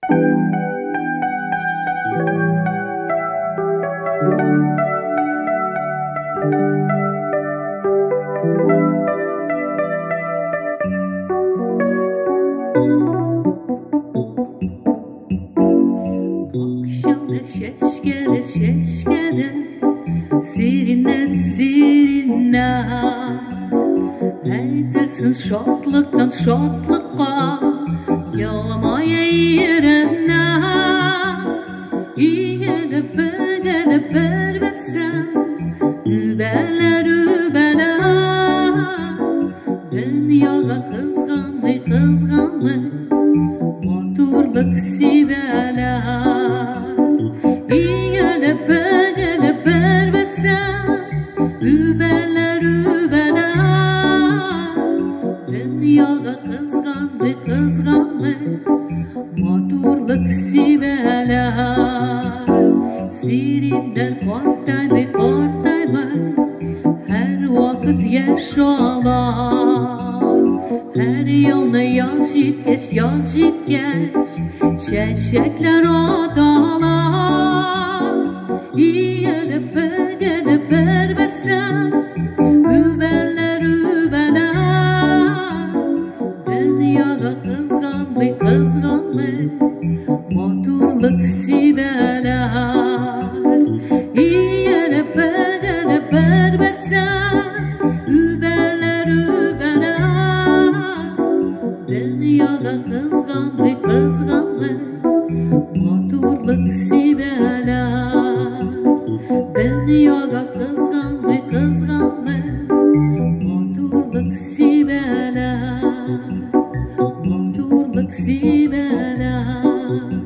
Akşamda şeşkede şeşkede sirinden sirinden Әйтерсең шатлыктан шатлыкка елмая иренә. Иелеп бөгелеп бер-берсен үбәләр, үбәләр. Дөньяга кызганмый, кызганмый матурлык сибәләр. Иелеп бөгелеп бер-берсен үбәләр, үбәләр. Дөньяга кызганмый, кызганмый матурлык сибәләр. Сириннәр картаймый, картаймый, һәрвакыт яшь алар. Һәр елны яз җиткәч, яз җиткәч, чәчәкләр аталар. Иелеп бөгелеп бер-берсен үбәләр, үбәләр. Дөньяга кызганмый, кызганмый матурлык сибәләр. Иелеп бөгелеп бер-берсен үбәләр, үбәләр. Дөньяга кызганмый, кызганмый матурлык сибәләр. Дөньяга кызганмый, кызганмый матурлык сибәләр. Матурлык сибәләр.